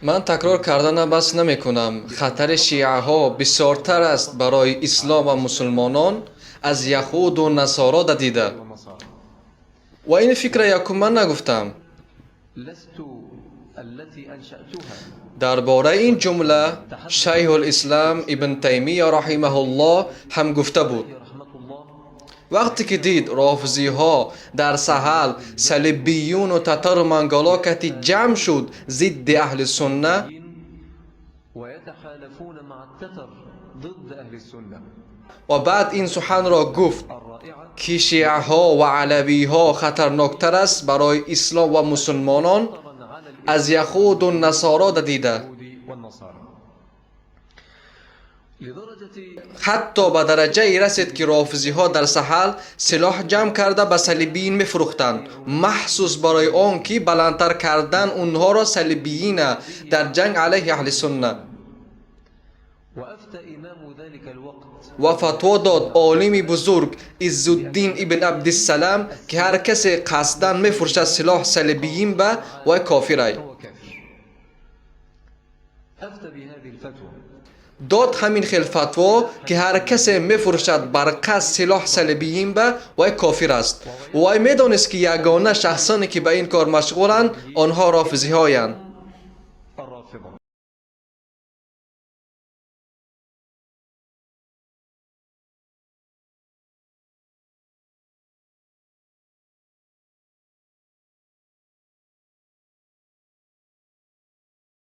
Ман такрор кардана бас намекунам, хатари шиаҳо бисёртар аст барои ислом ва мусулмонон аз яҳуду насоро дадида. والنصارى. Ва ин фикра якум ман нагуфтам. لست التي أنشأتها. Дар бораи ин ҷумла Шайхулислам Ибн Таймия раҳимаҳуллоҳ ҳам гуфта буд. رحمة الله. Вақте ки дид, рофизиҳо дар Саҳал салибиюну татару монголо кати ҷамъ шуд зидди аҳли сунна, ويتحالفون مع التتر ضد أهل السنة. Ва баъд ин суханро гуфт, الرائعة. Ки шиаҳо ва алавиҳо хатарноктар аст барои ислом ва мусулмонон خطرا على аз яҳуду насоро дадида. اليهود والنصارى لدرجة Ҳатто ба дараҷае расид, ки рофизиҳо дар Саҳал силоҳ ҷамъ карда, ба салибиин мефурӯхтанд, махсус барои он ки баландтар кардан онҳоро, салибиина, дар ҷанг алайҳи аҳли сунна. وأفتى إمام ذلك الوقت Ва фатво дод олими бузург Иззуддин ибн Абдиссалам, ки ҳар касе қасдан мефурӯшад силоҳ салибиин ба, вай кофирай. فهو كافر. أفتى بهذه الفتوى. Дод ҳамин хел фатво, ки ҳар касе мефурӯшад бар қасд силоҳ салибиин ба, вай кофир аст. Вай медонист, ки ягона шахсоне, ки ба ин кор машғуланд, онҳо рофизиҳоянд.